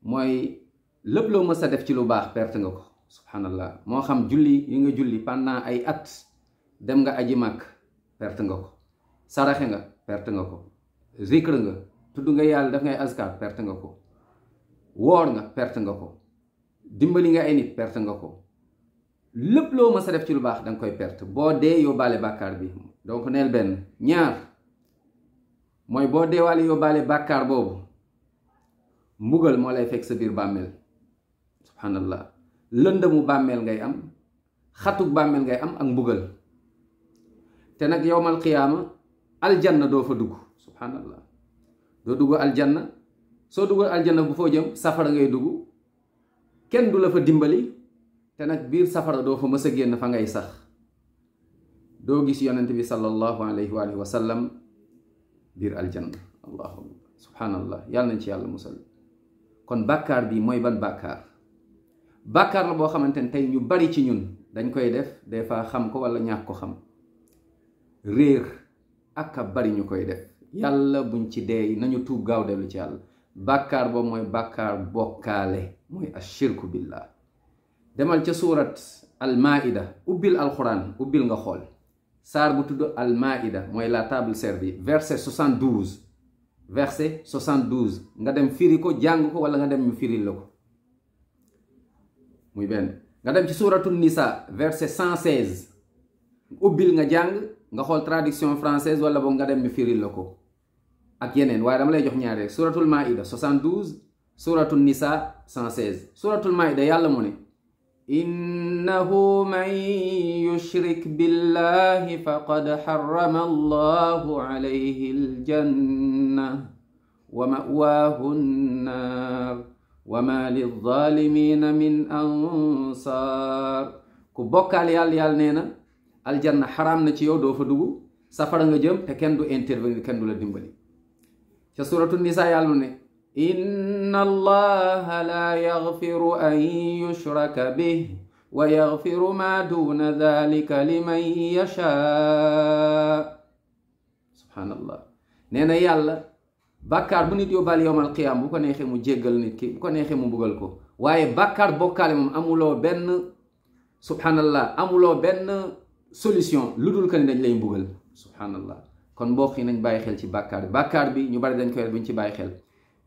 mooy lépp loo mës a def ci lu baax perte nga ko subhanallah. moo xam julli yi nga julli pendant ay at dem nga aji màkk perte nga ko, saraxe nga perte nga ko, zikr nga tudd nga yàlla def ngay azkar perte nga ko, woor nga perte nga ko, dimbali nga ay nit perte nga ko. lépp loo mës a def ci lu baax danga koy perte boo dee yóbbaale bàkkaar bi. donc neel benn. ñaar mooy boo deewaale yóbbaale bàkkaar boobu mbugal moo lay fekk sa biir bàmmeel subhanallah. lëndëmu bàmmeel ngay am, xatuk bàmmeel ngay am ak mbugal. te nag yowmal qiyaama aljanna doo fa dugg subhanallah. doo dugg aljanna. soo duggul aljanna bu foo jëm safara ngay dugg, kenn du la fa dimbali. te nag biir safara doo fa mës a génn, fa ngay sax. doo gis yonent bi sallallahu alayhi wa sallam biir aljanna. allahu akbar subhanallah. yàlla nañ ci yàlla musal. kon bàkkaar bi mooy ban bàkkaar? bàkkaar la boo xamante ne tey ñu bari ci ñun dañ koy def des fois xam ko wala ñàkk ko xam. réer ak a bari ñu koy def. yàlla buñ ci dee nañu tuub gaaw dellu ci yàlla. bàkkaar boobu mooy bàkkaar bokkaale, mooy ashirku billah. demal ca suurat almaida, ubbil alquran, ubbil nga xool saar bu tudd almaida, mooy la table servie, verset 72. verset 72 nga dem firi ko, jàng ko, wala nga dem ñu firil la ko. muy benn. nga dem ci suuratu nisa verset 116, ubbil nga jàng, nga xool traduction française, wala boog nga dem ñu firil la ko ak yeneen. waaye dama lay jox ñaari rek. suuratul maida 72, suuratul nisa 116. suuratul maida yàlla mu ne innahu man yushrik billahi faqad harrama allahu alayhi aljanna wa ma'waahu nnaar wa ma lilzalimina min ansar. ku bokkaal yàlla nee na aljanna xaraam na ci yow, doo fa dugg, safara nga jëm, te kenn du intervenir, kenn du la dimbali. ca suratu nisa yàlla ne inna allaha la yaghfiru an yushraka bih wa yaghfiru ma duna dhalika liman yasha. subhanallah. nee na yàlla bàkkaar bu nit yóbbaal yowmal qiyaam bu ko neexee mu jéggal nit ki, bu ko neexee mu buggal ko. waaye bàkkaar bokkaale moom amuloo benn subhanallah, amuloo benn solution lu dul que ni dañ lay mbugal subhanallah. kon mbokk yi nañ bàyyi xel ci bàkkaar bi. bàkkaar bi ñu bari dañ koy buñ ci bàyyi xel.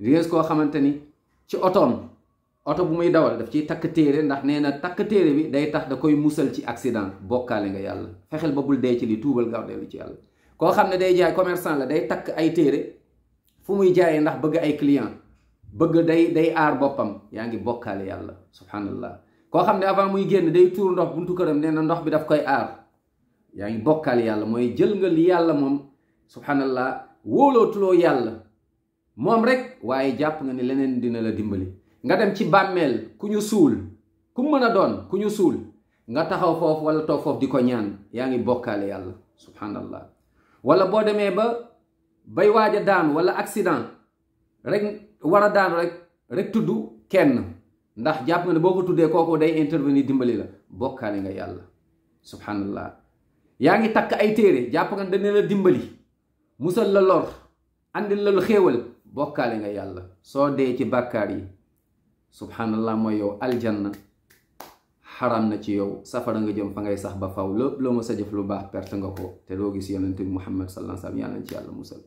gis koo xamante ni ci oto bu muy dawal daf ciy takk téere, ndax nee na takk téere bi day tax da koy musal ci accident. bokkaale nga yàlla. fexeel ba bul dee ci li, tuubal gaaw dellu ci yàlla. koo xam ne day jaay commerçant la, day takk ay téere fu muy jaayee ndax bëgg ay client, bëgg day aar boppam, yaa ngi bokkaale yàlla subhanallah. koo xam ne avant muy génn day tuur ndox buntu këram, nee na ndox bi daf koy aar, yaa ngi bokkaale yàlla. mooy jël nga li yàlla moom subhanallah, wóolootuloo yàlla moom rek, waaye jàpp nga ni leneen dina la dimbali. nga dem ci bàmmeel ku ñu suul, ku mën a doon ku ñu suul, nga taxaw foofu wala toog foofu di ko ñaan, yaa ngi bokkaale yàlla subhanallah. wala boo demee bay waaj a daanu wala accident rek, war a daanu rek tudd kenn, ndax jàpp nga ne boo ko tuddee kooku day intervenir dimbali la, bokkaale nga yàlla subhanallah. yaa ngi takk ay téere, jàpp nga dana la dimbali, musal la lor, andil la lu xéewal, bokkaale nga yàlla. soo dee ci bàkkaar yi subhanallah, mooy yow aljanna xaram na ci yow, safara nga jëm, fa ngay sax ba faw. lépp loo ma sa jëf lu baax perte nga ko, te doo gis yonent bi Muhammad sallallahu alayhi wa sallam. yàlla na ci yàlla musal.